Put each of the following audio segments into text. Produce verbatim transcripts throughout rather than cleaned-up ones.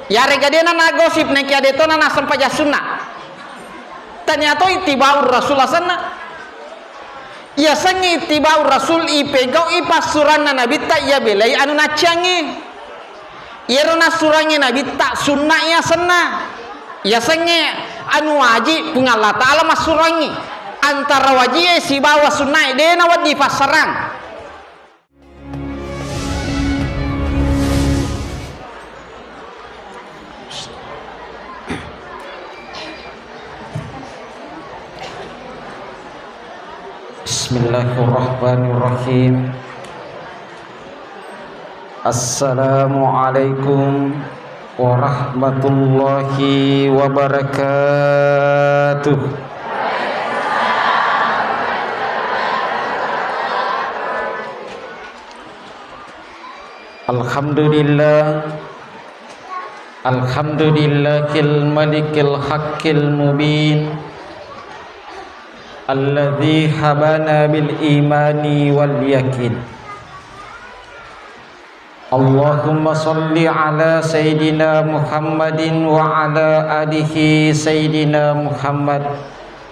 Yarega dena nagosip, nekia detona nasempajang sunna. Tania to ittiba'ur rasul asenna. Yasengnge ittiba'ur rasul, ipegau'i passuranna nabitta, iya belai anu nacciangnge. Iyaro nassurangnge nabitta sunna yasenna. Yasengnge anu waji, Puang Allah Ta'ala massurangngi. Antara wajie sibawa sunnae dena wedding passarang. Bismillahirrahmanirrahim. Assalamualaikum warahmatullahi wabarakatuh. Alhamdulillah. Alhamdulillahil malikil haqqil mubin. Alladzi habana bil imani wal yakin. Allahumma salli ala Sayyidina Muhammadin wa ala alihi Sayyidina Muhammad.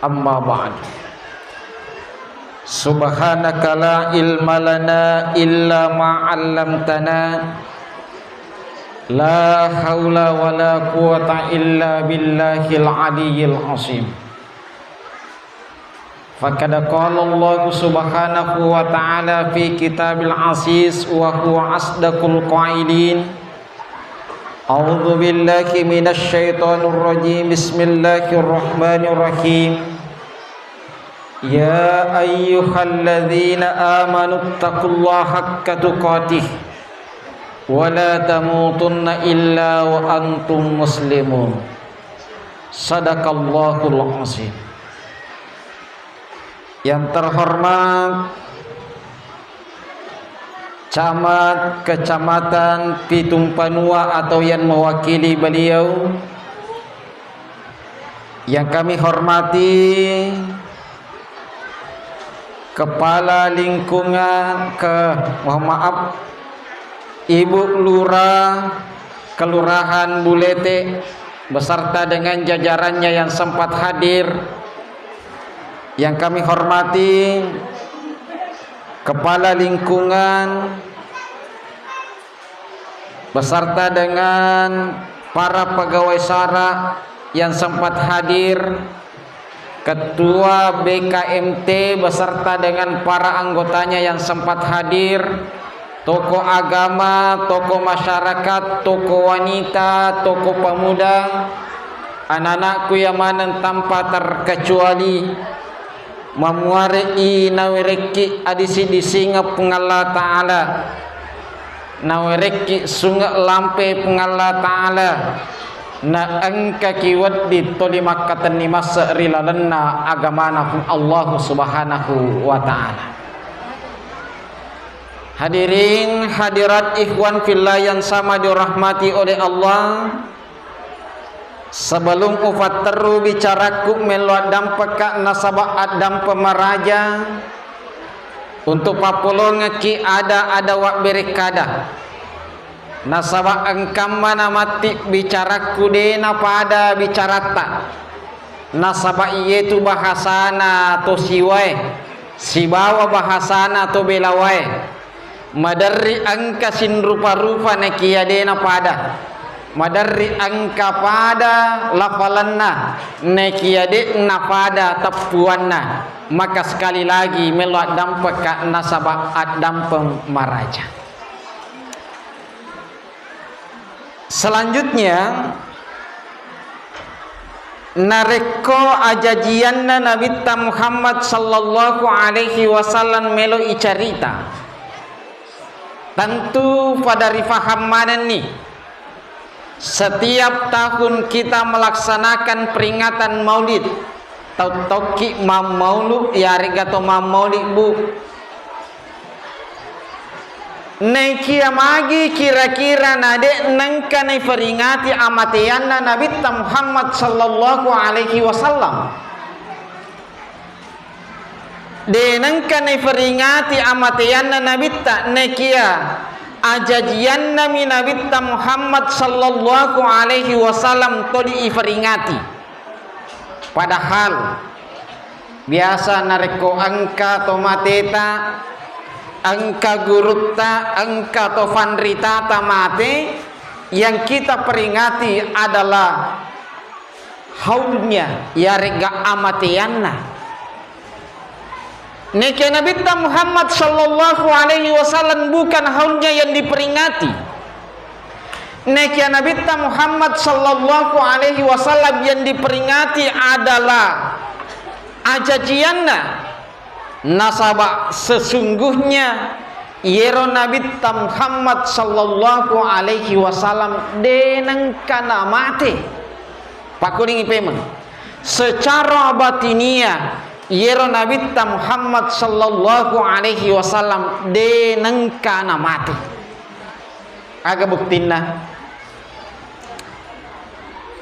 Amma ba'd. Subhanaka la ilma lana illa ma 'allamtana. La haula wa la quwwata illa billahil aliyyil azim. Faqad qala Allahu subhanahu wa ta'ala fi kitabil aziz wa huwa asdaqul qailin. A'udzu billahi minasy syaithanir rajim. Bismillahirrahmanirrahim. Ya ayyuhalladzina amanu taqullaha haqqa tuqatih wa la tamutunna illa wa antum muslimun. Sadaqallahul azim. Yang terhormat Camat Kecamatan Pitung Panua atau yang mewakili beliau, yang kami hormati Kepala Lingkungan, ke, mohon maaf, Ibu Lurah Kelurahan Bulete beserta dengan jajarannya yang sempat hadir, yang kami hormati Kepala Lingkungan beserta dengan para pegawai sara yang sempat hadir, Ketua B K M T beserta dengan para anggotanya yang sempat hadir, tokoh agama, tokoh masyarakat, tokoh wanita, tokoh pemuda, anak-anakku yang maneng tanpa terkecuali, mamuare'i nawerekki adisi-disingeng Puang Allah Ta'ala. Nawerekki sunge lampe Puang Allah Ta'ala, na engkaki wedding toli makkatenni masse ri lalenna agamana Allahu Subhanahu wa Ta'ala. Hadirin hadirat ikhwan fillah yang sama dirahmati oleh Allah, sebelum ufatteru bicarakku, melo addampekka nasaba addampeng maraja. Untuk pappolongekki ada-ada wabberekkada. Nasaba engkamma namatti bicarakku de napada bicaratta. Nasaba iyetu bahasana to siwae sibawa bahasana to belawae. Maderri engka sinrupa-rupa nekia de napada. Maderri engka pada lafalenna, nekia de napada teppuanna, maka sekali lagi melo addampekka nasaba addampeng maraja. Selanjutnya, narekko ajajianna Nabitta Muhammad sallallahu alaihi wasallam melo icarita, tentu pada rifaham manenni. Setiap tahun kita melaksanakan peringatan Maulid, tau-tauki mammaulu, yarega to mammauli, Bu. Naikia magi kira-kira nade nengka naiperingati amateanna Nabitta Muhammad sallallahu alaihi wasallam? De nengka naiperingati amateanna Nabitta, nekia Ajajiannami Nabitta Muhammad sallallahu alaihi wasallam toli iperingati. Padahal biasa narekko engka to mateta, engka gurutta, engka to fanritata mate, yang kita peringati adalah haulnya, yaregga amateanna. Nekia Nabitta Muhammad sallallahu alaihi wasallam bukan haulnya yang diperingati. Nekia Nabitta Muhammad sallallahu alaihi wasallam yang diperingati adalah ajajianna. Nasaba sesungguhnya iyero Nabitta Muhammad sallallahu alaihi wasallam de nengka namate. Pakkulingi pemeng. Secara batinia, iyero Nabitta Muhammad sallallahu alaihi wasallam de nengka namate. Aga buktinna?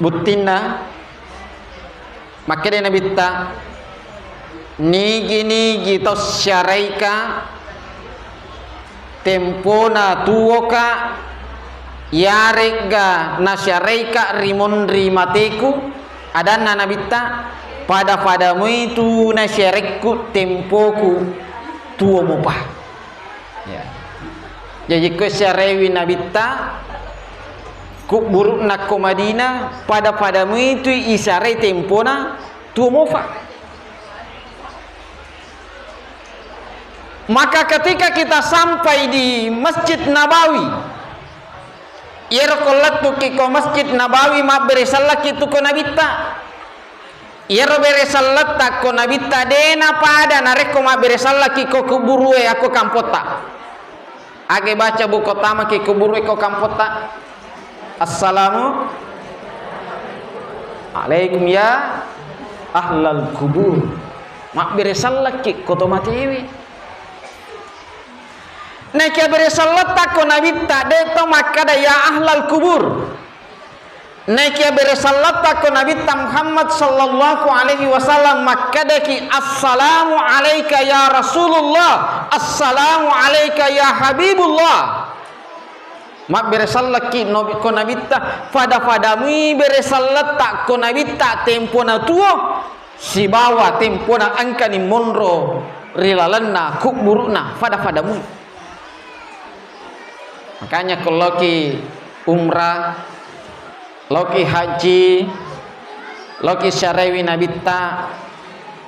Buktinna, makkeda Nabitta, nigi-nigi tau syaraika tempona tuwoka, yaregga nasyaraika ri monri mateku, adanna Nabitta, pada-pada muitu nasyarekku tempoku tuwo mopa. Ya. Jaji ko siarewi Nabitta, kubburu'na ko Madinah, pada-pada muitu isarai tempona tuwo mopa. Maka ketika kita sampai di Masjid Nabawi, iyero ko lettuki ko Masjid Nabawi, mabbere sellaki tu ko Nabitta. Iyero bere selletta ko Nabitta de napada narekko mabbere sellaki ko kubburue akko kampotta. Age baca buko tamaki kubburue ko kampotta. Assalamu alaikum ya ahlal kubur. Mabbere sellaki ko to matewe. Nakia bere selletta ko Nabitta de to makkada ya ahlal kubur. Naikia bere selletta ko Nabitta Muhammad sallallahu alaihi wasallam makkedaki, "Assalamu alaika ya Rasulullah, assalamu alaika ya Habibullah." Mabbere sellekki no-, ko Nabitta, fada-fadamui bere selletta ko Nabitta tempona tuo sibawa tempona engkani monro ri lalenna kubburu'na, fada-fadamui. Makanya ko loki umrah, loki haji, loki syaraiwi Nabitta,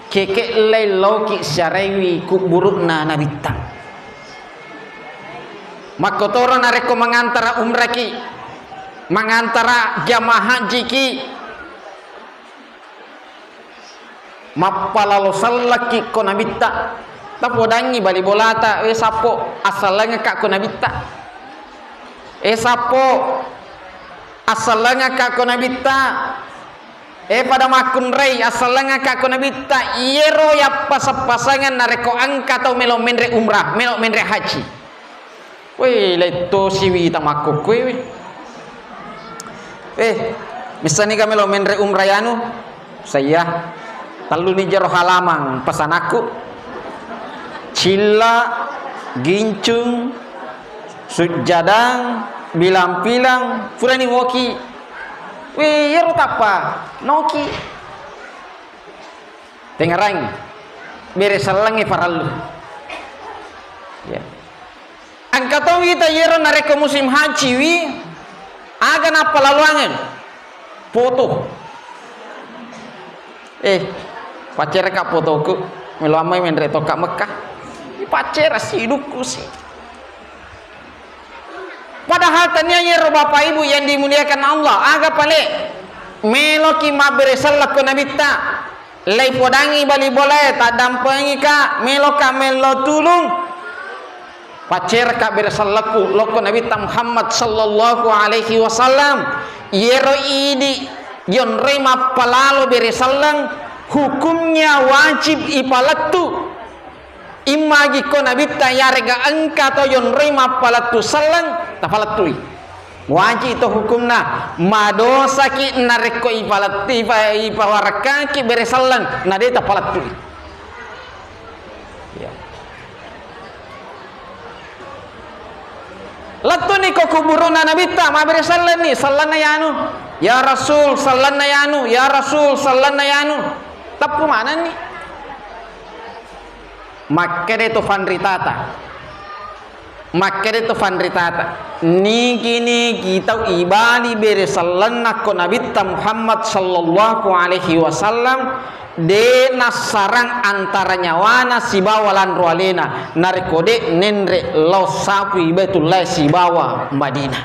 keke'lei loki syaraiwi kubburu'na Nabitta. Makkotoro narekko mangantara umraki, mangantara jamaah hajiki, mappalalo sellekki ko Nabitta. Tapodangngi bali bolata, "Eh, sappo, assallengekka ko Nabitta. Eh, sappo, assallengekka ko Nabitta. Eh, pada makkunrai, assallengekka ko Nabitta." Iyero yappaseng-pasengeng narekko engka tau melo menre umrah, melo menre haji. Wé, letto siwita makkokkoé wé. Eh, missani ga melo menre umrah yanu? Saya, telluni jero halamang pesanakku. Cilla, gincung, sujjadang, bilang-pilang, purani woki. Wé, iyaro tappa noki. Tengngerangngi, bere sellengnge parellu. Ya. Engka to wita yero narekko musim haji wi, aga nappalaluangeng? Foto. Eh, pacceraka fotoku. Melo ammai menre tokka Mekkah. Paccera sidukku si. Padahal tania yero Bapak Ibu yang dimuliakan Allah, aga pale meloki mabbere selleng ko Nabitta, leipodangi bali bolae, taddampengika, meloka mello tulung, pacceraka bere sellekku lokko Nabitta Muhammad sallallahu alaihi wasallam. Yero idi yonroi mappalalo bere selleng, hukumnya wajib ipalettu. Immagi ko Nabitta yarega engka to yonroi mappalettu selleng, tapalettui. Waji to hukumna, madosaki narekko ipalet-, ipa-, ipawarekkaki bere selleng, na de tapalettui. Ya. Lettuni ko kuburuna Nabitta, mabbere sellenni, sellenna yanu. Ya Rasul, sellenna yanu, ya Rasul, sellenna yanu. Teppu manenni. Makkeda to fanritata. Makkeda to fanritata. Nigi-nigi tau ibali bere sellenna ko Nabitta Muhammad sallallahu alaihi wasallam, de nassarang antara nyawana sibawa lanro alena, narekko de nenre lao sapui Baitullah sibawa Madinah.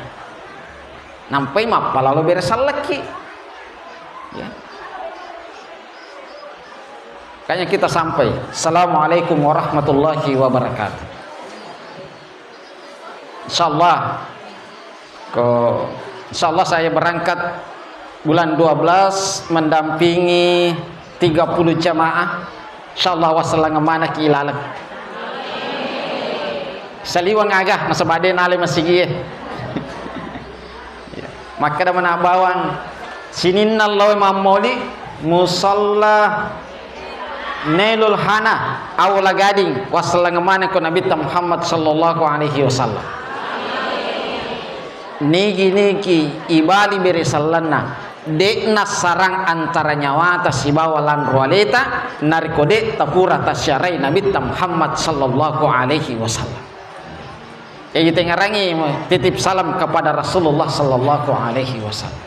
Nampai mappalalo bere sellekki. Ya. Kayaknya kita sampai. Assalamualaikum warahmatullahi wabarakatuh. Insyaallah, ko, insyaallah saya berangkat bulan dua belas mendampingi tiga puluh jamaah. Insyaallah, wassalamu manaki ilaleng. Saliweng aga, nasaba de nale masigie. Makkeda mana bawang, sininna lao mammoli musalla Nailul Hana, Aula Gading, wassalamu maneng ko Nabitta Muhammad sallallahu alaihi wasallam. Nigi-nigi ibali bere sellenna, de nassarang antara nyawata sibawa lanro aleta, narekko de tapura tasyarai Nabitta Muhammad sallallahu alaihi wasallam. Jadi tengarangi titip salam kepada Rasulullah sallallahu alaihi wasallam.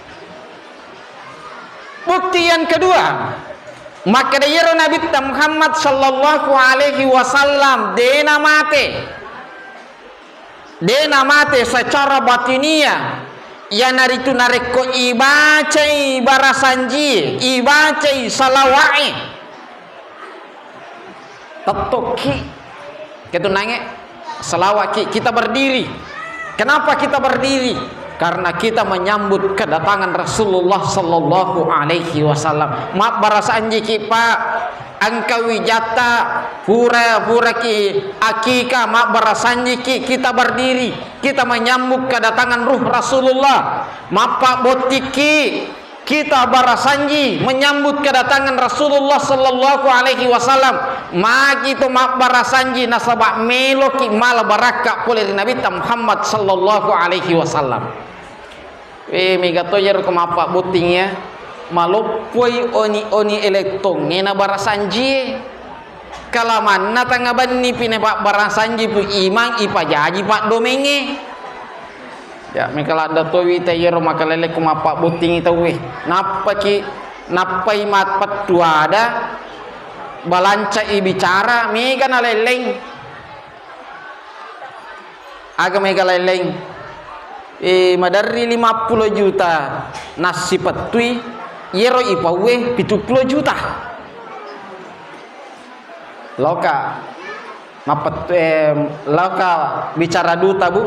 Bukti yang kedua, makkeda iyaro Nabitta Muhammad sallallahu alaihi wasallam dena mate. Dena mate secara batiniah, iyanaritu narekko ibacai barasanji, ibacai salawa'e. Tettokki. Ketunange, salawaki, kita berdiri. Kenapa kita berdiri? Karena kita menyambut kedatangan Rasulullah sallallahu alaihi wasallam. Mabbarasanjiki, Pak, engka wijatta, pura, puraki akika, mabbarasanjiki, kita berdiri. Kita menyambut kedatangan ruh Rasulullah. Mappabbottikki, kita barasanji menyambut kedatangan Rasulullah sallallahu alaihi wasallam. Magi to mabbarasanji nasaba meloki mala barakka pole ri Nabitta Muhammad sallallahu alaihi wasallam. Eh, mega to iyaro ko mappabbotting ya. Maloppoi oni-oni elettongnge na barasanjie. Kalamanna tangnga benni pi napabbarasanji pu imang ipajaji paddomengnge. Ya, mega ladda towi ta iyaro makalele ko mappabbottingi tauwe. Nappaki, nappai mappettu ada, balanca'i bicara, mega nalelleng. Aga mega lelleng? Eh, maderri lima puluh juta nassipettui, iyaro ipauwe pitu puluh juta. Loka, mappet-, eh, loka bicara duta, Bu.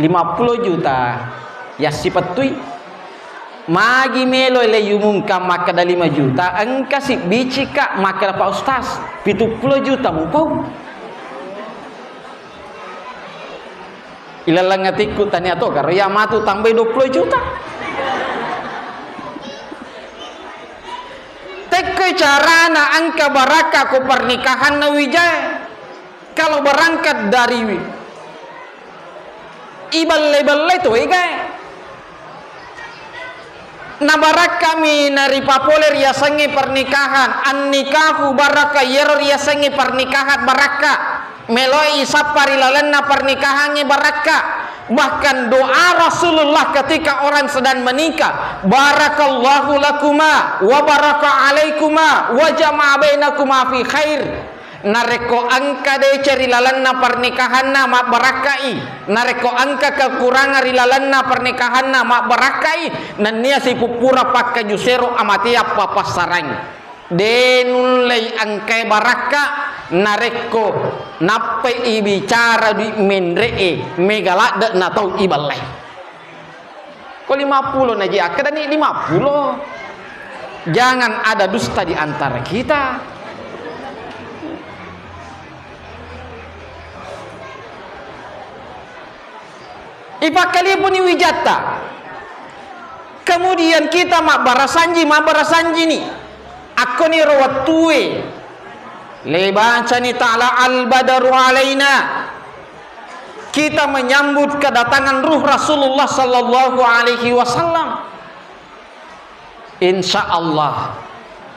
Lima puluh juta yassipettui. Magi melo le yumungkang makkeda lima juta, engka sibbicika makkeda, "Pak Ustaz, pitu puluh juta mupau." Ilaleng atikku tania to, karo iya matu tambai dua puluh juta. Tekkoi carana engka barakka ko pernikahanna wijae. Kalau berangkat dari wi-, ibelle-belle to egae. Nabarakkami naripapole riasengnge pernikahan, annikahu barakka, iyaro riasengnge pernikahan barakka. Meloi sappa ri lalenna pernikahangnge barakka. Bahkan doa Rasulullah ketika orang sedang menikah, "Barakallahu lakuma wa baraka alaikuma wa jama'a bainakuma fi khair." Narekko engka deceng ri lalenna pernikahanna, mabbarakkai. Narekko engka kekurangan ri lalenna pernikahanna, mabbarakkai. Nennia sipuppura pakkaju sero amatea papassarang. De nullei engkae barakka narekko nappai ibicara dui menre'e, mega ladde na tau ibellai. Ko lima puluh naji akkadani lima puluh. Jangan ada dusta di antara kita. Ipakkalipuni wijatta. Kemudian kita mabbarasanji, mabbarasanjini. Akkoni ro wettue. Lebacani ta'ala al-badaru alaina. kita menyambut kedatangan ruh Rasulullah sallallahu alaihi wasallam. Insya Allah,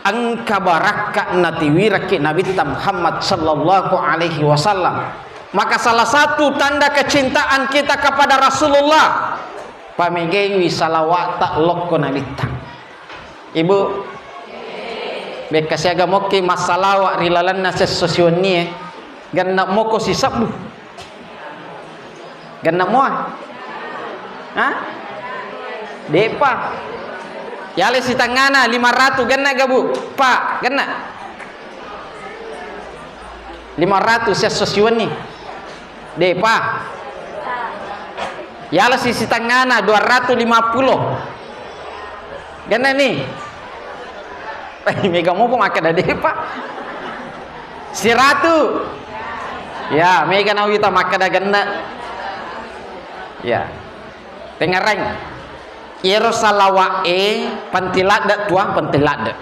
engka barakka natiwiraki Nabitta Muhammad sallallahu alaihi wasallam. Maka salah satu tanda kecintaan kita kepada Rasulullah, pamegaiwi salawa'ta lokko Nabitta. Ibu, bekka siaga mokki massalawa ri lalenna sesso siwennie, genna moko sisebbu. Genna mua? Ha? De'pa. Yale sitengngana lima ratu genna ga, Bu? Pa, genna. Lima ratu sesso siwenni. De'pa. Yala sisitengngana dua ratu lima puluh. Genna ni. Mega mopo makkeda de'pa. Siratu. Ya, mega nawita makkeda genna. Ya. Tengngerang. Iyaro salawa'e penting ladde' tuang, penting ladde'.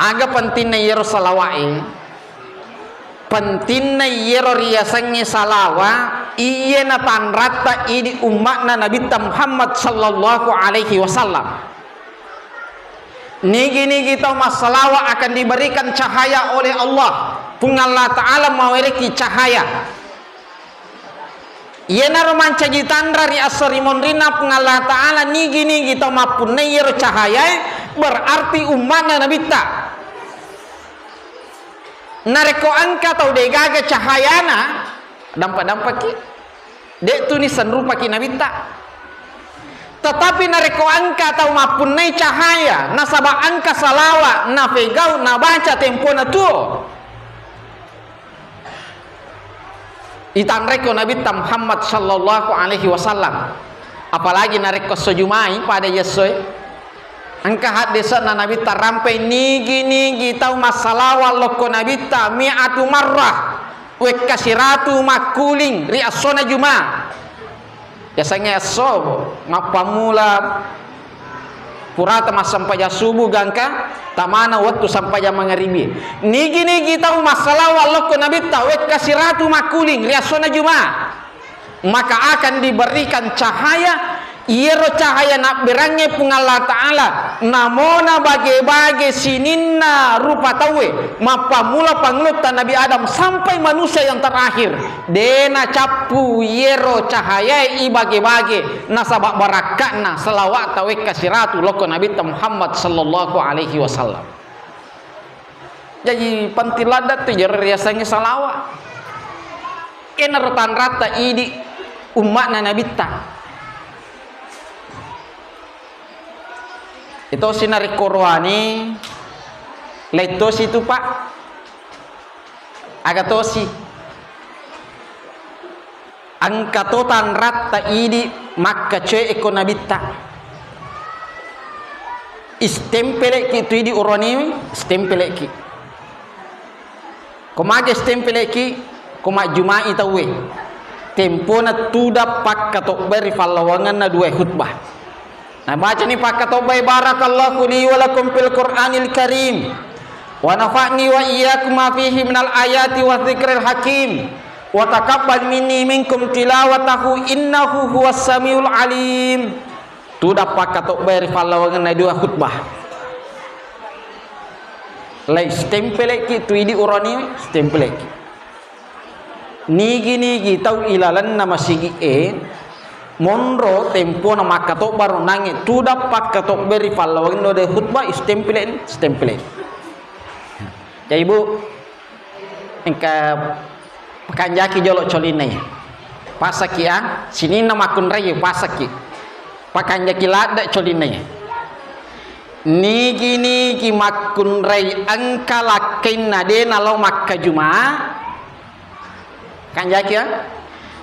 Aga pentinna iyaro salawa'e? Pentinna iyaro riasengnge salawa', iye natanratta idi umma'na Nabitta Muhammad sallallahu alaihi wasallam. Nigi-nigi tau massalawa' akan diberikan cahaya oleh Allah. Puang Allah Ta'ala mawereki cahaya. Iyanaro mancaji tanra ri esso ri monrinna Puang Allah Ta'ala, nigi-nigi tau mappunnai iyaro cahayae, berarti umma'na Nabitta. Narekko engka tau de'gaga cahayana, dampa-dampaki, de'tuni senrupaki Nabitta. Tetapi narekko engka tau mappunnai cahaya, nasaba engka salawa' napegau, nabaca tempona tuo, itanreko Nabitta Muhammad sallallahu alaihi wasallam. Apalagi narekko esso Jumai pada iyessoe. Engka haddese'na Nabitta rampe, nigi-nigi tau massalawa' lokko Nabitta mi'atu marrah, wekka siratu makkuling ri essona Juma. Yasengnge esso mappammula purata massempajang subuh gangka tamana wettu sempajang mangaribi. Nigi-nigi tau massalawa' lokko Nabitta wekka siratu makkuling ri essona Juma, maka akan diberikan cahaya, iyaro cahaya nabberangnge Puang Allah Ta'ala, namona bage-bage sininna rupa tauwe, mappammula pangulutta Nabi Adam sampai manusia yang terakhir. De' nacappu iyero cahayae ibage-bage, nasaba' barakka'na salawa'ta wekka siratu lokko Nabitta Muhammad sallallahu alaihi wasallam. Jaji, penting ladde' tu iyero riasengnge salawa'. Enaro tanratta idi umma'na Nabitta. Itosi narekko roane, laittosi tu, Pak. Aga tosi. Engka to tanratta idi makkacoe ko Nabitta. Istempelekki tu idi uroniwi, istempelekki. Ko mage stempelekki, ko majjumai tauwe. Tempona tudang pakkatobbai ri fallawangenna dua khutbah. Nabacani pakkatobbai, "Barakallahu li wa lakum fil Qur'anil Karim, wa nafa'ni wa iyyakum ma fihi minal ayati wa dzikril hakim, wa taqabbal minni minkum tilawatahu innahu huwas samiul alim." Tudang pakkatobbai ri fallawangenna dua khutbah. Lai stempelekki tu idi uroni, stempelekki. Nigi-nigi tau ilalenna masigi'e, monro tempona makkatobba ro nangnge tudang pakkatobbai ri fallawangenna dua khutbah, istempelek, stempelek. Ya, Ibu, engka pakanjaki jolo colinna iya. Pasakki, ah, sininna makkunrai pasakki. Pakanjaki ladde colinna iya. Nigi-nigi makkunrai engka lakkainna de nalao makkajuma. Kanjaki, ah.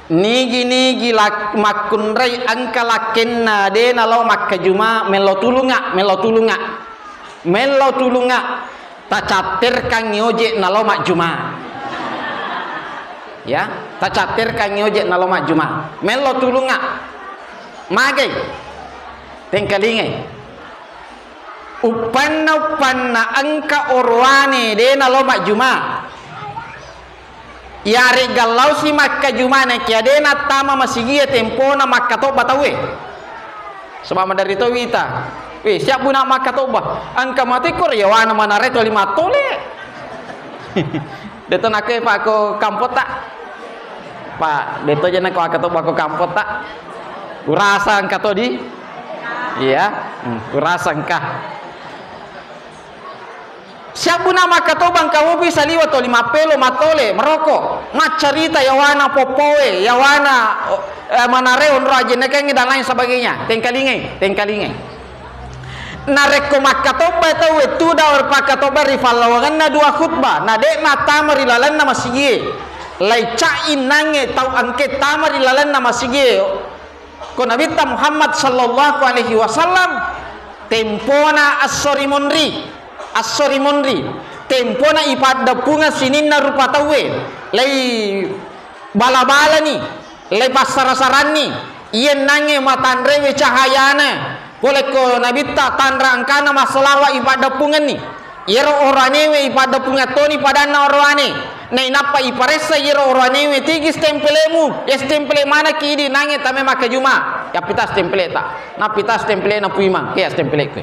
Nigi-nigi lak-, makkunrai engka lakkainna de nalao makkajuma, mello tulunga, mello tulunga. Mello tulunga, tacatterkangngi oje nalao majjuma. Ya, tacatterkangngi oje nalao majjuma. Mello tulunga. Magai. Tengkalingai. Uppanna-uppanna engka oroane de nalao majjuma. Iyaré'ga lao si makkajumana kiya dé' nattama masigié tempona makkatobba tauwé. Saba' maderri to wita. Wé, siabbu na' makkatobba. Engka maté koro yawana manaré toli mattolé. Dé'to nakko, Pak, ko kampotta. Pak, dé'to jana ko makkatobba ko kampotta. Urasa engka to di. Iya, hmm, urasa engka. Siabbuna makkatobba engka mopi saliwa toli mappélo, mattolé, maroko, maccarita yawana poppoé, yawana, eh, manaré onro ajénnékangngé dan lain sebagainya. Tengkalingai, tengkalingai. Narékko makkatobba tauwé tudang pakkatobba ri fallawangenna dua khutbah, na dé' nattama ri lalenna masigié. Lai ca'innangngé tau engké tama ri lalenna masigié. Ko Nabitta Muhammad sallallahu alaihi wasallam, tempona esso ri monri, esso ri monri, tempona ipaddeppungeng sininna rupa tauwé, lai bala-balani, lai passara-saranni, iyennangngé matanréwé cahayana, polé ko Nabitta tanra engkana massalawa ipaddeppungenni. Iyaro oroanéwé ipaddeppungeng toni padanna oroané. Nainappa iparéssa iyaro oroanéwé, "Tigi stempelému, ya stempelé manekki idi nangngé tamai makkajuma." Yappita stempeléta. Nappita stempeléna Puimang, "Kéya stempelékku."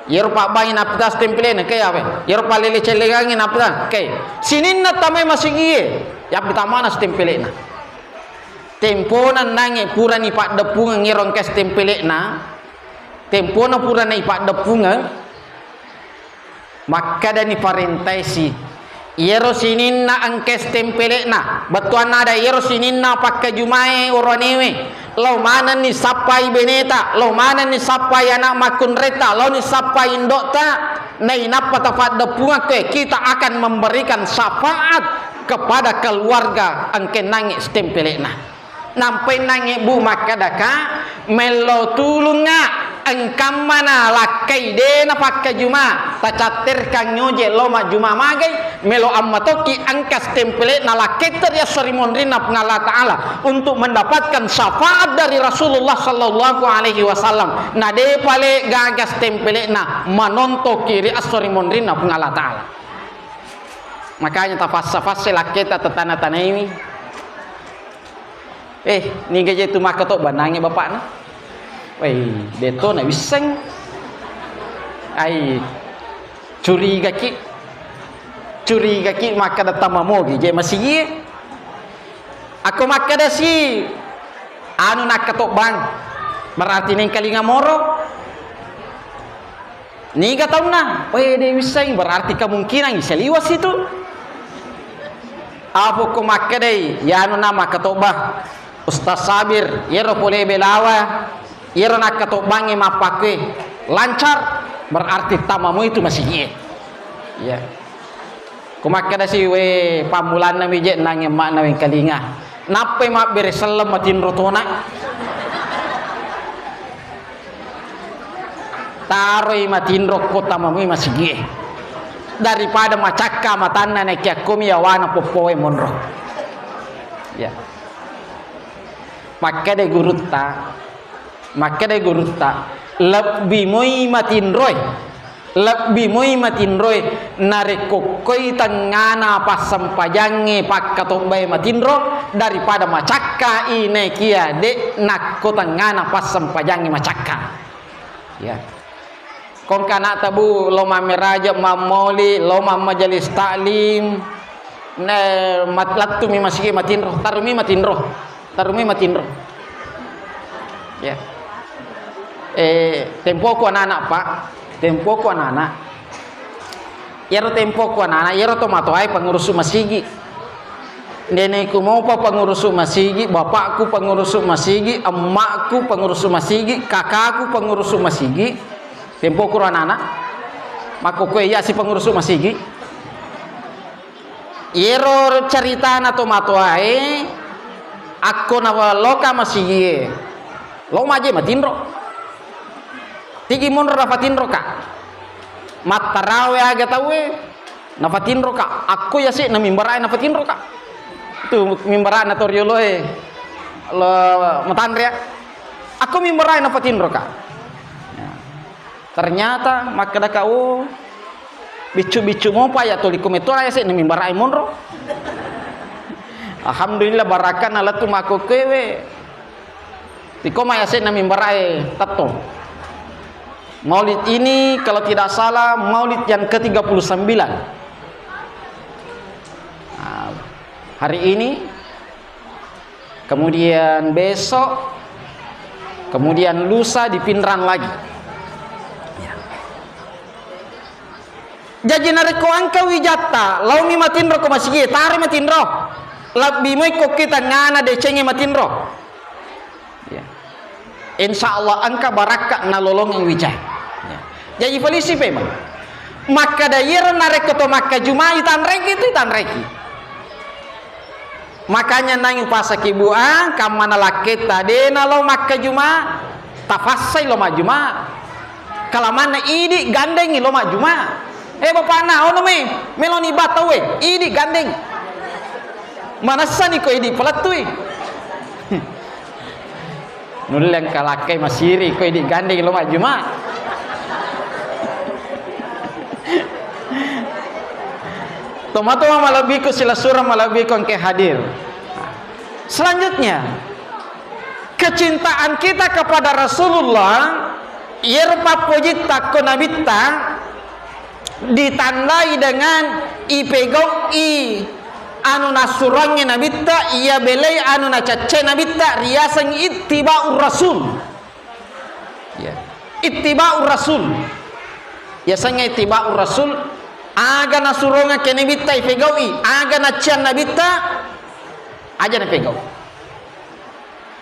Iyaro pabbangi nappita stempeléna, "Kéya wé." Iyaro pallélé-célléngangngé nappita, "Kéya." Sininna tamai masigié, yappita mana stempeléna. Tempona nangngé purani paddeppungeng iyaro engka stempeléna, tempona purana ipaddeppungeng, Makkadani paréntaé si, iyaro sininna engka stempele'na, bettuanna ada iyaro sininna pakkajumaé oroanéwé, lao manenni sappai bénéta, lao manenni sappai ana' makkunraétta, laoni sappai indo'ta, nainappa tapaddeppungekkoé, kita akan memberikan syafaat kepada keluarga engkennangngé stempele'na. Nampai nangngé, Bu, makkadaka, mello tulungnga, engkammana lakkai dé napakkajuma, tacatterkang ngojé lao majjuma magai, melo ammatokki engka stempele'na lakkaitta ri esso ri monrinna Puang Allah Ta'ala untuk mendapatkan syafaat dari Rasulullah sallallahu alaihi wasallam. Na dé palé gaga stempele'na manontokki ri esso ri monrinna Puang Allah Ta'ala. Makanya tafassa-fassa lakkaitta tatana-tanaiwi. Eh, niga je tu makkatobba, nangngé bapakna. Wei, dé'to nawisseng. Ai, curigaki. Curigaki makkada tamamogi je masigié. Akko makkada si anu nakkatobbang, berarti nengkalinga moro. Niga taunna? Wé, dé wisseng, berarti kemungkinan saliwa situ. Apa ko makkedai, yanu na makkatobba, Ustaz Sabir, yéro polé bélawa, yéro nakkatobbangngé mappakkué lancar, berarti tamamo itu masigié. Iya. Ko makkeda si, wé, pammulanna mi je nangngé emma'na wéngkalinga. Nappai mabbéré selleng matinro tona. Taroi matinro ko tamamui masigié. Daripada macakka matanna naékiakkomi yawana poppoé monro. Ya. Makkeda gurutta, Makkeda gurutta, lebbi moi matinroé, lebbi moi matinroé narékko koi tengngana passempajangngé pakkatobbaé matinro daripada macakkai naékiya dé nakko tengngana passempajangngé macakka. Ya. Kongka ana'ta, Bu, lo mammeraja, mammoli, lo mammajelis taklim, ne, mat-, lattumi masigi matinro, tarumi matinro, tarumi matinro. Ya. Eh, tempoku anak-anak, Pak, tempoku anak-anak. Iyaro tempoku anak-anak, iyaro tomatoae pengurusu masigi. Nenekku mopa pengurusu masigi, bapakku pengurusu masigi, emmakku pengurusu masigi, kakaku pengurusu masigi. Tempoku ro anak-anak, makkokkoe iyasi pengurusu masigi. Iyero caritana tomatoae, akko na loka masigie, lo maje matinro. Tigi monro nafatinroka. Mattarawe aga tauwe, nafatinroka. Akko yase na mimbara'e nafatinroka. Tu mimbara'na to rioloe, lo matanre. Akko mimbara'e nafatinroka. Ternyata makkedaka, oh, biccu-biccu mopa ya tuli ko meto yase na mimbara'e monro. Alhamdulillah, barakana lettu makkokkoewe. Tiko mai asenna mimbarae tetto. Maulid ini kalau tidak salah maulid yang ketiga puluh sembilan. Nah, hari ini, kemudian besok, kemudian lusa di Pinrang lagi. Ya. Jaji narekko engka wijatta, laomi matinro ko masigi, taro matinro. Lebbi moi kokki tengngana decengnge matinro. Ya. Insya Allah engka barakka nalolongi wijai. Ya. Jaji falisi pemeng. Makkada iyero narekko to makkajumai tanreki tu tanreki. Makanya nang upasaki buang, kammana lakketta, de nalo makkajuma, tafassai lo majuma. Kalamanna idi gandengi lo majuma. Eh, bapakna, ono me, meloni batawe, idi gandeng. Manessani ko idi palettui. Nulle engka lakkai masiri, ko idi gandeng lo majjuma. Tomatoa malebbiku, silessureng malebbiku engke hadir. Selanjutnya, kecintaan kita kepada Rasulullah, iyero pappojitta ko Nabitta, ditandai dengan ipegau'i anu nassuroangnge Nabitta, iya belai anu nacaccai Nabitta, riaseng ittiba'ur rasul. Ya. Ittiba'ur rasul. Yasengnge ittiba'ur rasul, aga nasurongeng ke Nabitta ipegau'i, aga nacciang Nabitta, aja napegau.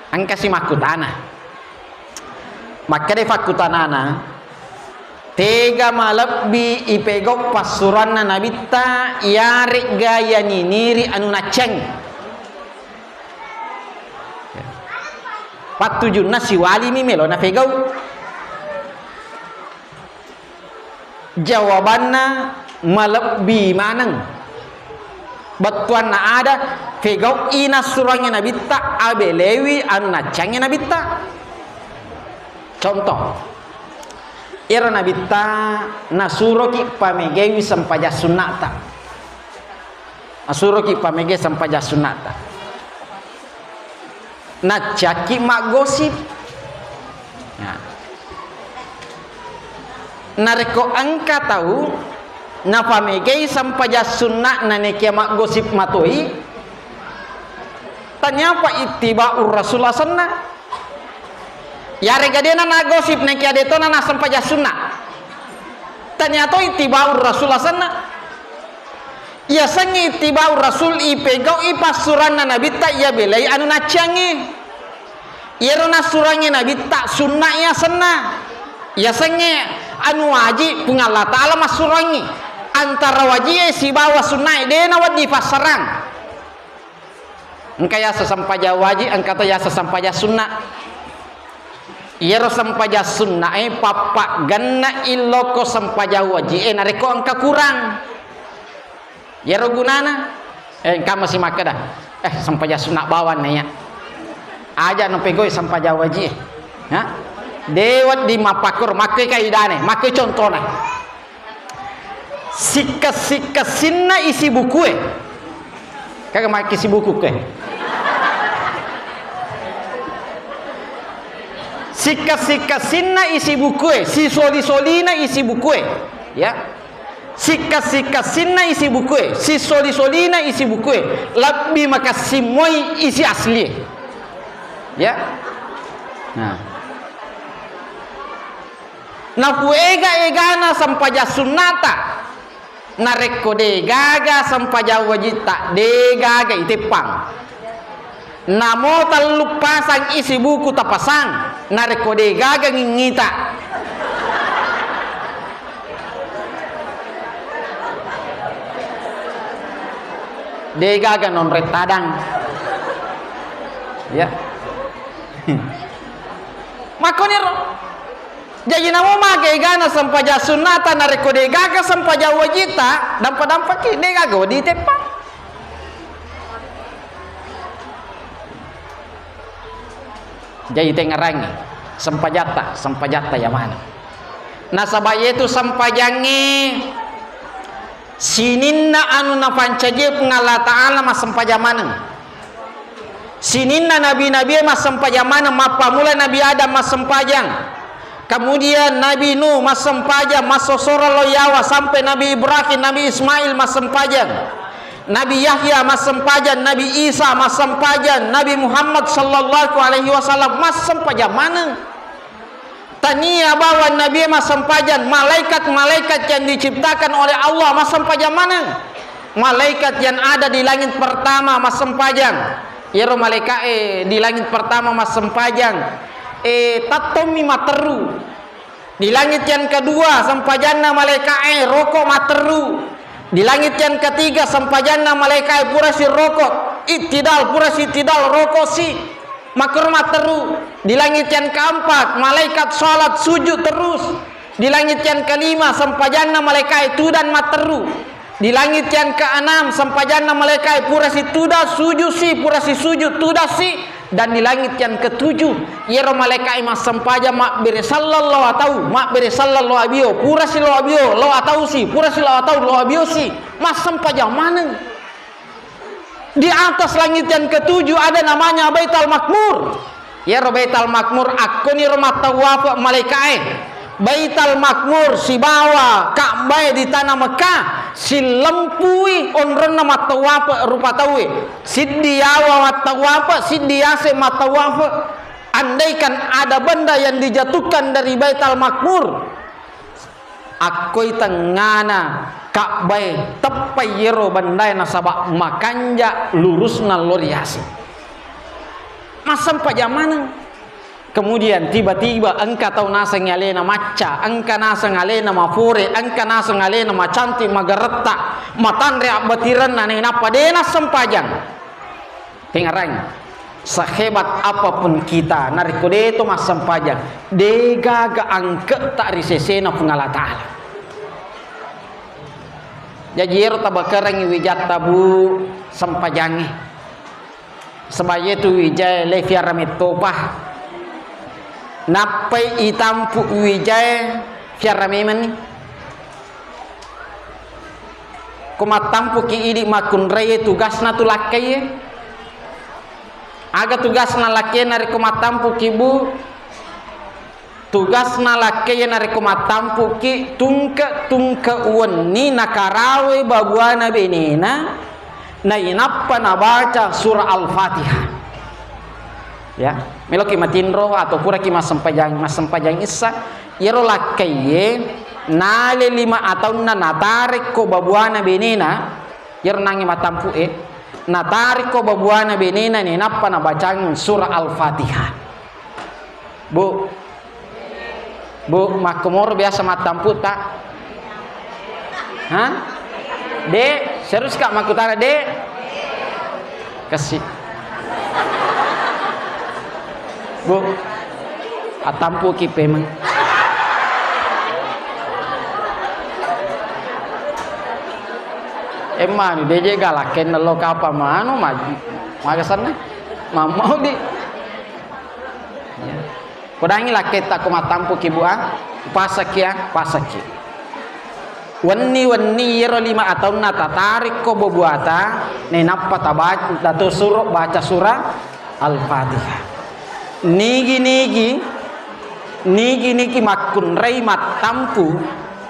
Engkasi makkutana. Makkeda fakkutanana, tega malebbi ipegau passuranna Nabitta, iyaregga yaniniri anu nacciangngi? Pattujunna siwalimi melo napegau. Jawabanna malebbi maneng. Bettuanna ada, pegau'i nassuroangnge Nabitta, abelewi anu nacciangnge Nabitta. Contoh, ero Nabitta nasuroki pamegaiwi sempajang sunnata. Nasuroki pamegaiwi sempajang sunnata. Nacciakki maggosip. Nah. Narekko engka tau napamegai sempajang sunna'na nekia maggosip matoi, taniapa ittiba'ur rasul asenna? Yarega dena nagosip nekia detona nasempajang sunna. Tania to ittiba'ur rasul asenna. Yasengnge ittiba'ur rasul, ipegau'i passuranna Nabitta, iya belai anu nacciangnge. Iyaro nassurangnge Nabitta sunna yasenna. Yasengnge anu waji, Puang Allah Ta'ala massurangngi. Antara wajie sibawa sunnae, de nawedding passarang. Engka yaseng sempajang wajib, engka to yaseng sempajang sunnah. Iyaro sempajang sunnah e, pappa genna illoko sempajang wajib e, narekko engka kurang. Iyaro gunana, eh, engka masi makkeda, eh, sempajang sunnah bawang na iya. Aja no pegoi sempajang wajib e. Ha? De wedding mappakkoro, makkoi kaidane, makkoi contona. Sikka-sikkasinna isi bukue. Kaga makkisi buku ke? Sikka-sikkasinna isi bukue, sisoli-solina isi bukue. Ya. Sikka-sikkasinna isi bukue, sisoli-solina isi bukue. Lebbi makassi moi isi asli. Ya. Nah. Napuega-egana sempajang sunnata, narekko degaga sempajang wajitta, degaga iteppang. Namo tellu pasang isi buku tapasang, narekko degaga ngingita. Degaga nonreng tadang. Ya. Makkoniro. Jaji namo maga egana sempajang sunnata, narekko degaga sempajang wajitta, dampa-dampaki, degaga wedding teppa. Jaji tengngerangngi sempajatta, sempajatta ya maneng. Nasaba yetu sempajangnge sininna anu napancajie Puang Allah Ta'ala massempajang maneng. Sininna nabi-nabie massempajang maneng, mappamula Nabi Adam massempajang, kemudian Nabi Nuh massempajang, massosoro lo yawa sampai Nabi Ibrahim, Nabi Ismail massempajang, Nabi Yahya massempajang, Nabi Isa massempajang, Nabi Muhammad sallallahu alaihi wasallam massempajang maneng. Tania bawang nabi massempajang, malaikat-malaikat yang diciptakan oleh Allah massempajang maneng. Malaikat yang ada di langit pertama massempajang. Iyaro malaika'e di langit pertama massempajang, eh, tattommi matteru. Di langit yang kedua, sempajanna malaika'e roko matteru. Di langit yang ketiga, sempajanna malaika'e pura si roko, ittidal, pura si ittidal, roko si. Makkoro matteru. Di langit yang keempat, malaikat salat sujud terus. Di langit yang kelima, sempajanna malaika'e tudang matteru. Di langit yang keenam, sempajanna malaika'e pura si tudang sujud si, pura si sujud tudang si. Dan di langit yang ketujuh, iyaro malaika'e massempajang mabbere sallallo atau, mabbere sallallo abio, pura si lo abio, lo atau si, pura si lo atau, lo abio si. Massempajang maneng. Di atas langit yang ketujuh ada namanya Baital Makmur. Iyaro Baital Makmur akkoniro mattawafe malaika'e. Baital Makmur sibawa Ka'bae di tanah Mekah sillempui onronna mattawafe rupa tauwe. Siddi yawa mattawafe, siddi yase mattawafe. Andaikan ada benda yang dijatuhkan dari Baital Makmur, akkoi tengngana Ka'bae, teppai iyaro bendae nasaba makanja lurusna lo ri yase. Massempajang maneng. Kemudian tiba-tiba engka tau naseng alena macca, engka naseng alena mafore, engka naseng alena macantik, magaretta, matanre abbatirenna, nainappa de nassempajang. Pengarang, sehebat apapun kita, narekko de to massempajang, de gaga angke'ta ri sesena Puang Allah Ta'ala. Jaji ero tabakerengngi wijatta, Bu, sempajangnge. Sebab iyetu wijae le fiara mettopa. Nappai itampu wijae fiara memenni. Ko mattampuki idi makkunraie tugasna tu lakkaie. Aga tugasna lakkaie narekko mattampuki, Bu? Tugasna lakkaie narekko mattampuki, tungke-tungke wenni nakarawai babuana benena, nainappa nabaca surah Al-Fatihah. Ya, meloki matinro atau puraki massempajang, massempajang issa, iyaro lakkaie nale lima ataunna natarekko babuana benena, iyaro nangnge mattampu'e, natarekko babuana benena, nainappa nabacang surah Al-Fatihah. Bu, Bu, makkomoro biasa mattampu'ta? Hah? Dek, serius ka makkutana, Dek? Kasi. Bu, attampuki pemeng. Emmanu, deje galakken lo kapa manu, maju. Magasanna? Mammau di. Ya. Kodangi lakketta ko mattampuki, Bu, a? Pasakki, a? Pasakki. Wenni-wenni iyaro lima ataunna tatarikko babuata, nainappa tabac-, tato suro baca surah Al-Fatihah. Nigi-nigi, nigi-nigi makkunrai mattampu,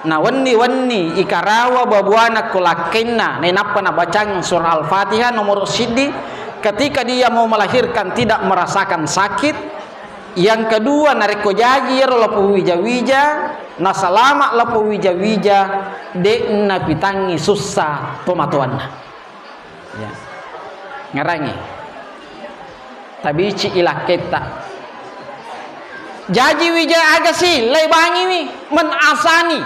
na wenni-wenni ikarawa babuana ko lakkainna, nainappa nabacang surah Al-Fatihah nomoro siddi, ketika dia mau melahirkan tidak merasakan sakit, Yang kedua, narekko jaji iyaro lapong wija-wija, nasalama lapong wija-wija, de'na pitangngi sussa tomatoanna. Ya. Ngarangi. Tabici ilakketta. Jaji wija aga si, laibangiwi, men asani,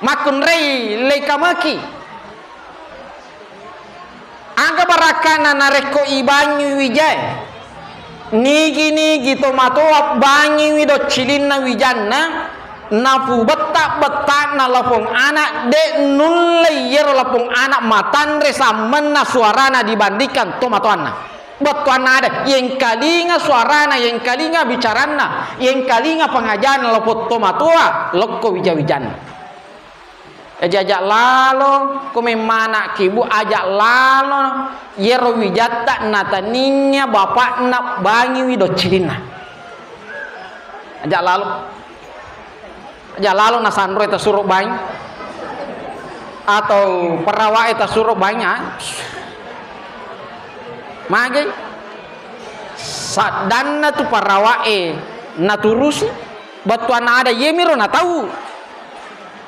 makkunrai laikamaki. Aga barakkana narekko ibangngi wijae? Nigi-nigi tomatoa bangngiwi doccilinna wijanna, napubetta-betta'na lapong ana, de nullei iyaro lapong ana matanre sammenna suarana dibandingkan tomatoanna. Bettuanna ada, yengkalinga suarana, yengkalinga bicaranna, yengkalinga pangajana lapong tomatoa, lokko wija-wijanna. Aja-aja lalo, ko memmanakki, Bu, aja lalo yero wijatta nataninga bapakna bangiwi doccilinna. Aja lalo. Aja lalo nasanro tasuro bangi. Atau perawak e tasuro bangi, ah. Mage. Saddanna tu perawak e naturusi, bettuanna ada yemiro natau.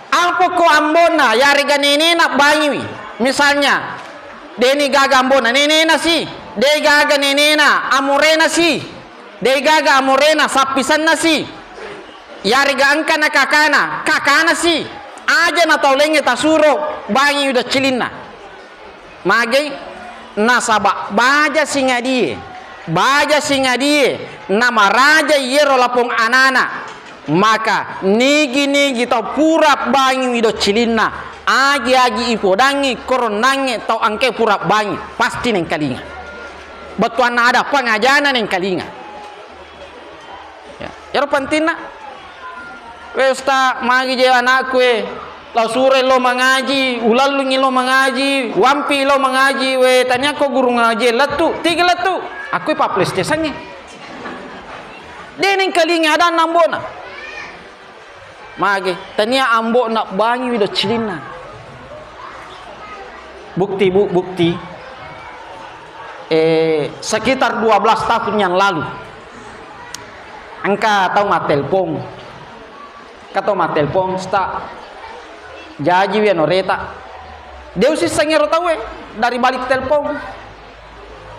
Apa ko ambona, yarega nenena bangiwi. Misalnya, deni gaga ambona, nenena si, de gaga nenena, amorena si, de gaga amorena, sappisenna si. Yarega engka na kakana, kakana si. Aja na tau laingnge tasuro bangiwi doccilinna. Mage? Nasaba baja singadie, baja singadie namaraja yero lapong anana. Maka nigi-nigi tau pura bangiwi doccilinna, agi-agi ipodangi koronnangnge tau engkae pura bangi, pasti nengkalinga. Bettuanna ada pangajana nengkalinga. Ya. Ero pentingna. We Ustaz, magi je anakku e, lau sure lo mangaji, ulallungi lo mangaji, wampi lo mangaji, we tania ko guru ngaji lettu, tiga lettu. Aku pa PlayStation e. De nengkalinga ada nambona. Mage, tania ambo nabbangiwi doccilinna. Bukti, Bu, bukti. Eh, sekitar dua belas tahun yang lalu, engka tau mattelpong. Engka tau mattelpong, "Sta, jajiwi anoreta." De usisseng ero tauwe dari balik telpong.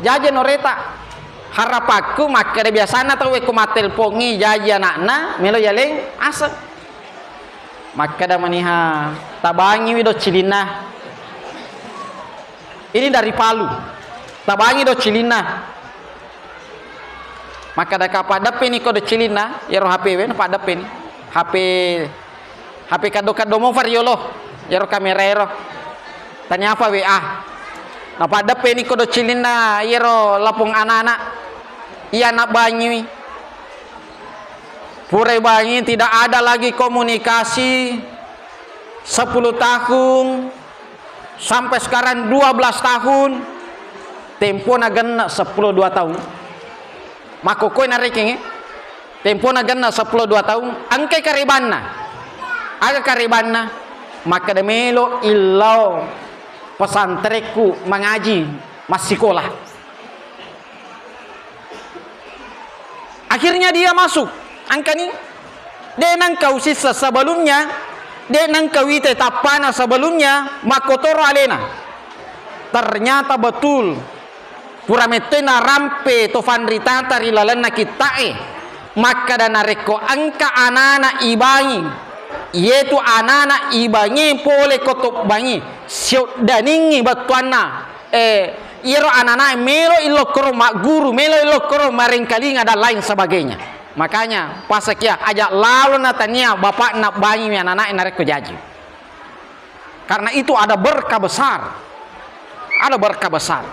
Jaji anoreta. Harapakku makkeda biasanna tauwe ko mattelpongi jaji anakna, melo yaleng aseng. Makkeda maniha, "Tabangiwi doccilinna." Ini dari Palu. "Tabangi doccilinna." Makkeda ka, "Paddeppeni ko doccilinna, iyaro H P we, na paddeppeni." H P, H P kaddo-kaddo mofa riolo, iyaro kamera ero. Tania apa W A. Na paddeppeni ko doccilinna iyaro lapong anana. Iya nabbangiwi. Purai bangi, tidak ada lagi komunikasi sepuluh tahun sampai sekarang dua belas tahun, tempona genne seppulo dua tahun. Makkokkoe narekeng, eh. Tempona genne seppulo dua tahun, engkai karebanna. Aga karebanna? Makkeda melo illau pesantrekku mangaji, massikola. Akhirnya dia masuk. Engkani, de nengka usissa sebelumnya, de nengka wite tappana sebelumnya, makkotoro alena. Ternyata betul. Pura mettoi narampe to fanritata ri lalenna kitta'e. Makkeda narekko engka anana ibangi, iyetu anana ibangi pole ko tobbangi, sioddaningi bettuanna. Eh, iyaro ananae melo illokkoro magguru, melo illokkoro marengkalinga dan lain sebagainya. Makanya, pasakia aja lalo na tania bapakna bangiwi ananae narekko jaji. Karena itu ada berkah besar. Ada berkah besar.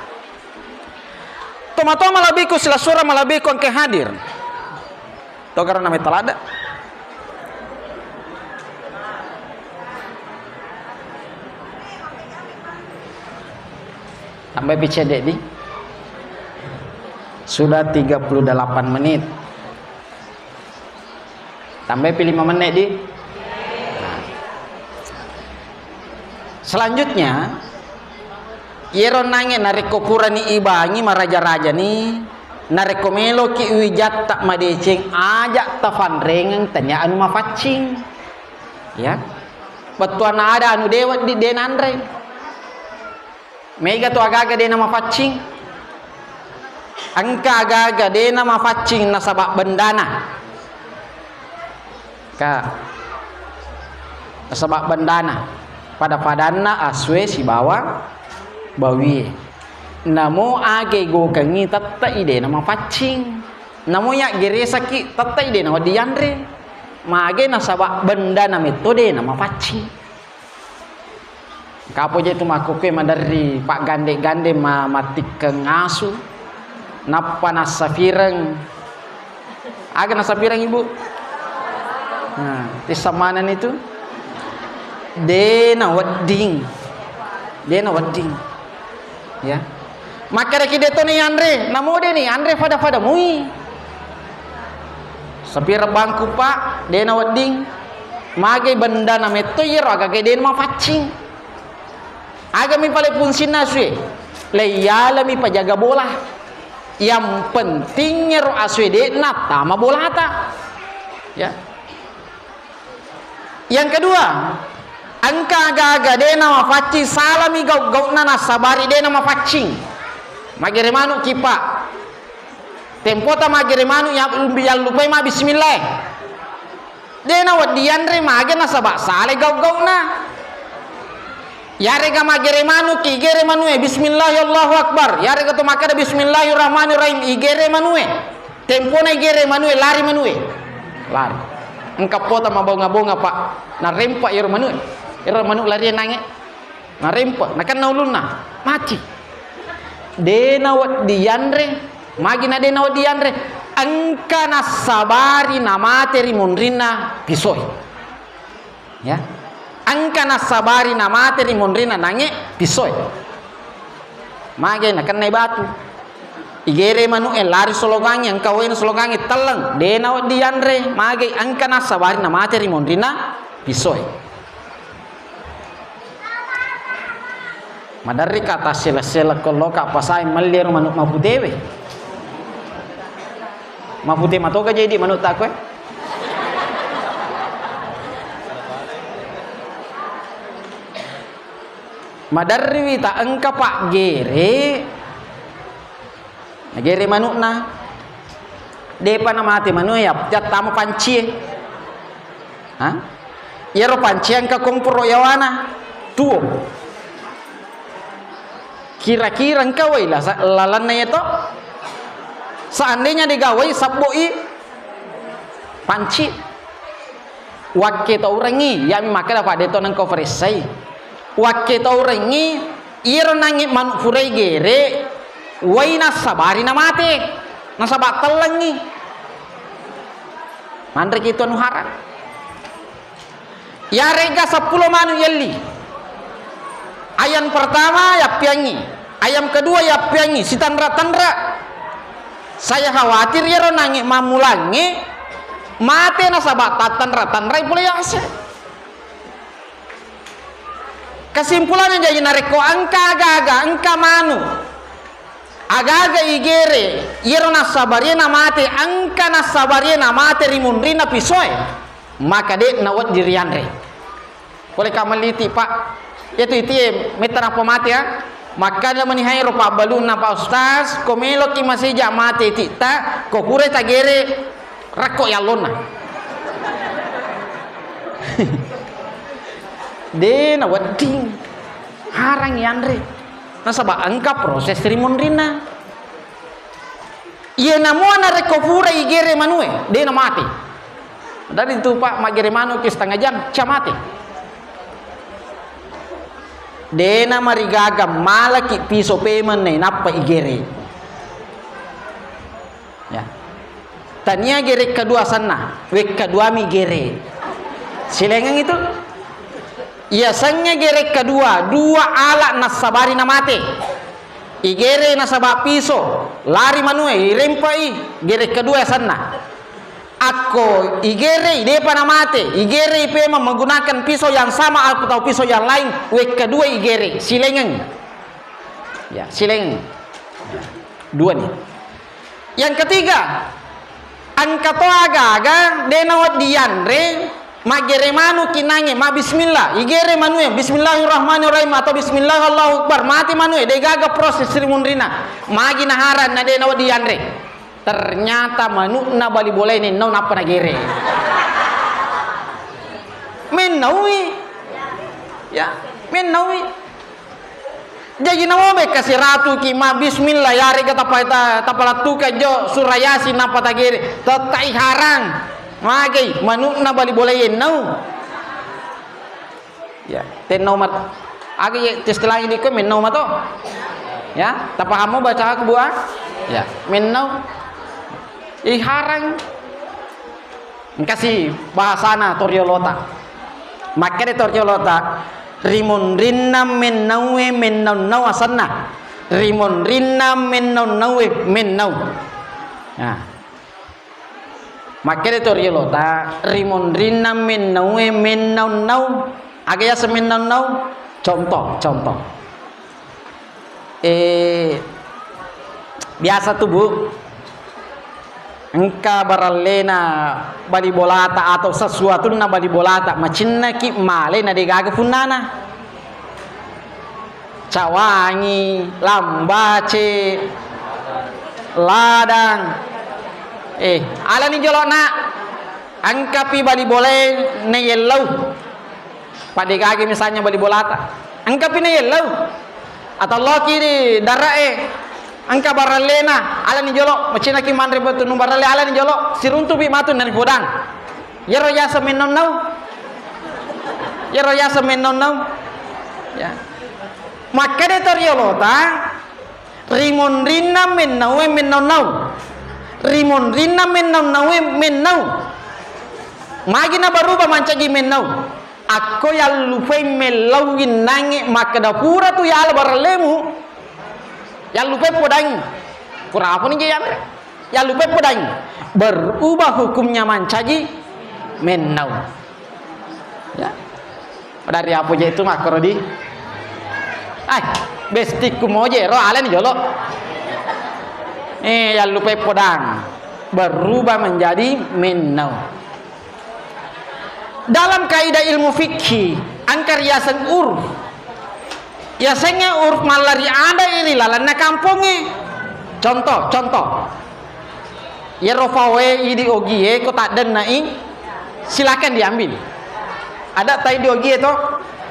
Tomatoa malabbiku, silessureng malabbiku engke hadir. Togarana metto ladde. Tambai pi cedde di. Sudah tiga puluh delapan menit. Tambai pi lima menit di. Nah. Selanjutnya, iyero nange narekko purani ibangi maraja-rajani, narekko meloki wijatta madeceng, aja tafanrengeng tania anu mafaccing. Ya. Bettuanna ada anu dewa di denanre. Mega tu agaga de namafaccing. Engka agaga de namafaccing nasaba bendana. Ka. Nasaba bendana. Pada-padanna asue sibawa bawie. Namo age gokengi tette'i de namafaccing. Namo yaggeresaki tette'i de nawedding yanre. Mage nasaba bendana metto de namafaccing. Kapo je tu makkokkoe maderri paggande-gande ma-, mattikkeng asu, nappa nassafireng. Aga nassafireng, Ibu? Nah, tissa maneng itu. De' nawedding. De' nawedding. Ya. Makkedaki de' to ni anre, namo de' ni anre fada-fada mui. Sapira bangku, Pak, de' nawedding. Magai bendana metto iyaro agaga de' mafaccing. Agami pale fungsinna asue? Leiyalami pajaga bola. Yang penting ero asue de' nattama bolata. Ya. Yang kedua, engka aga-aga de' namafaccing, salami gau-gauna nasabari de' namafaccing. Magere manu ki, Pak. Tempota magere manu ya, yallupai ma bismillah. De' nawedding yanre mage nasaba salai gau-gauna. Yarega magere manu ki, gere manue bismillah Allahu Akbar. Yarega to makkeda bismillahirrahmanirrahim, igere manue. Tempona igere manue, lari manue. Lari. Engka pota mabonga-bonga, Pak. Narempa iyaro manue. Iyaro manu lari nange. Narempa, nakenna ulunna. Mati. De' nawedding yanre. Magi na de' nawedding yanre? Engka nassabari namate ri munrinna pisoe. Ya. Engka nassabari namate ri munrinna nange pisoe. Magai nakennai batu. Igere manu'e lari sologangnge, engka waena sologangnge telleng, de' nawedding yanre. Magai engka nassabari namate ri munrinna pisoe. Maderri ka tassele-sele ko loka pasai melli ero manu' maputewe. Mapute matoga jadi manu' ta koe. Maderriwi ta engka paggere. Nagere manu'na. De'pa namate manu'e, ya, jattama pancie. Ha? Iyaro pancie engka komporo yawana. Tuo. Kira-kira engka wai lasa-, lalenna iya to? Seandainya dega wai, sabbo'i panci. Wakke taurengngi, yami makkeda, Pak, de' to nengka ufaressai. Wakke taurengngi, iyaro nangnge manu' purai gere, wai nassabari namate. Nasaba tellengngi. Manreki tu anu harang. Yarega seppulo manu' yelli. Ayam pertama yappiangngi, ayam kedua yappiangngi, sitanra-tanra. Saya khawatir iyaro nangnge mammulangnge mate nasaba tattanra-tanrai pole yase. Kesimpulanna jaji narekko engka aga-aga, engka manu', aga-aga igere, iyaro nassabarie namate, engka nassabarie namate ri munrinna pisoe, maka de' nawedding rianre. Pole ka malliti, Pak. Iyatu itie metta nappa mate, ya. Makkada mani hairo pabbalunna, Pak Ustaz, ko meloki maseja mate ititta, ko pura tagere rakko yallonna. De' nawedding. Harang yanre. Nasaba engka proses ri munrinna. Iye namua narekko pura igere manue, de' namate. Dari tu, Pak, maggere manu'ki setengah jam, ca mate. De' namarigaga malaki piso pemeng nainappa igere. Ya. Tania gere kedua senna, wekka duami gere. Silengeng itu. Iya sengnge gere kedua, dua ala nassabari namate. Igere nasaba piso, lari manue, irempai, gere kedua senna. Akko igerei, de'pa namate, igerei pemeng menggunakan pisau yang sama atau pisau yang lain, wekka dua igere, silengeng. Ya, silengeng. Dua nih. Yang ketiga, engka to aga-aga de' nawedding yanre, maggere manu'ki nangnge, mabbismillah, igere manue, bismillahirrahmanirrahim atau bismillah Allahu Akbar, mate manue, de' gaga proses ri munrinna, magi naharang na de' nawedding yanre. Ternyata manu'na bali bolae nennau nappa nagere. Mennaui. Ya, mennaui. Jaji namo bekka siratuki ma bismillah, yarega tapa-, ta-, tapalattuka jo surah Yasin nappa tagere, tettai harang. Magai manu'na bali bolae ennau. Ya, tennau mat-, aga ye tes langi dikko mennau mato. Ya, tapahammu baca aku buah? Ya, mennau. Ih, harang. Engkasi bahasana toriolota. Makkeda to riolota, rimunrinna mennaue mennau-nau asenna. Rimunrinna mennau-naue mennau. Nah. Makkeda to riolota, rimunrinna mennaue mennau-nau. Aga yaseng mennau-nau? Contoh, contoh. Eh, biasa tu, Bu, engka barallena bali bolata atau sesuatunna bali bolata, macinnaki male na degaga punnana. Cawangi, lambace, ladang. Eh, alani jolo, Nak. Engkapi bali bolae nayellau. Padegage misalnya bali bolata. Engkapi nayellau. Atau loki di darae. Engka barallena, alani jolo, macinaki manre batu nu baralle, alani jolo, siruntupi matu nari podang. Yero yaseng mennau-nau. Yero yaseng mennau-nau. Ya. Makkeda to riolota, rimunrinna mennaue mennau-nau. Rimunrinna mennau-naue mennau. Magi nabaruba mancaji mennau? Akko yallupai mellau winnangnge makkeda pura tu yala barallemu. Yallupai podang. Pura apa ni je yanre? Yallupai podang. Berubah hukumnya mancaji mennau. Ya. Dari apa je itu makkoro di? Ai, bestikku moje ro alani jolo. Eh, yallupai podang. Berubah menjadi mennau. Dalam kaidah ilmu fikih, engka riaseng urf. Yasengnge urf mallari adai ri lalenna kampongnge. Contoh, contoh. Yero faoe idi ogie ko taddenna'i, silakan diambil. Ada tai di ogie to?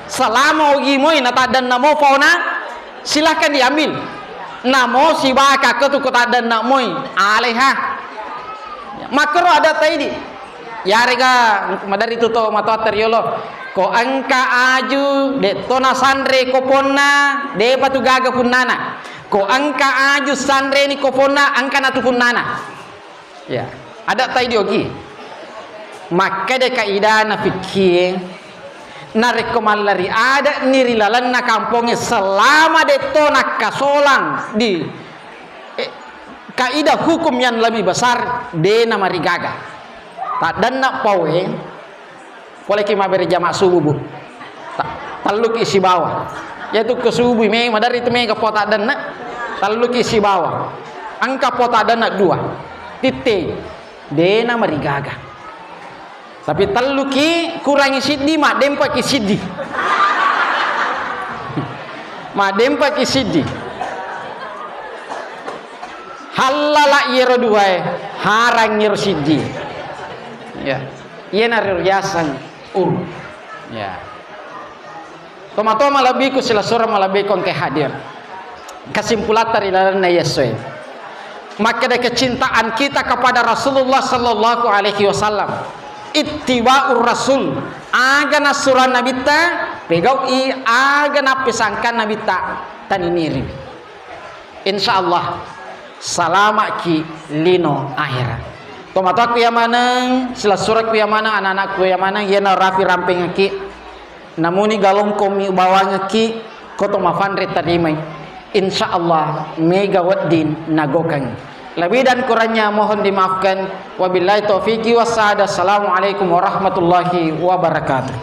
Selama ogi moi na taddenna mo faona, silakan diambil. Namo sibaka ko tu ko taddenna moi, aleha. Makkoro ada tai di. Yarega maderri tu to matoatta riolo. Ko engka aju, de to nasanre ko ponna, depa tu gaga punnana. Ko engka aju sanreni ko ponna, engka natu punnana. Ya, ada tai diogi. Makkeda kaidana fikkie, narekko mallari adat ni ri lalenna kampongnge selama de to nakkasolang di, eh, kaidah hukum yang lebih besar, de namarigaga. Taddenna pawe, Poleki mabbere jama subuh, Bu. Ta-, telluki sibawa. Yatu ke subuh me, maderri tu mega pota denna. Telluki sibawa. Engka pota denna dua. Titte. Dena marigaga. Tapi telluki kurangi siddi, maddempaki siddi. Maddempaki siddi. Hallala yero duae, harang yero siddi. Ya. Iyana riaseng ur. Ya. Toma-toma malebbiku, silessureng malebbiku engke hadir. Kesimpulatta ri lalenna Yesu e. Makkeda kecintaan kita kepada Rasulullah sallallahu alaihi wasallam. Ittiba'ur Rasul. Aga nassurang Nabitta, pegau'i, aga nappesangkan Nabitta, taniniri. Insya Allah, salama'ki lino ahera. Tomatoakku iya maneng, silessurekku iya maneng, anak-anakku iya maneng, iyena rafi rampengekki, namuni galongkomi bawangekki, koto mafanre tarimai. Insya Allah, mega wedding nagokeng. Lebih dan kurangnya mohon dimaafkan. Wabillahi taufiqi wassaada. Assalamualaikum warahmatullahi wabarakatuh.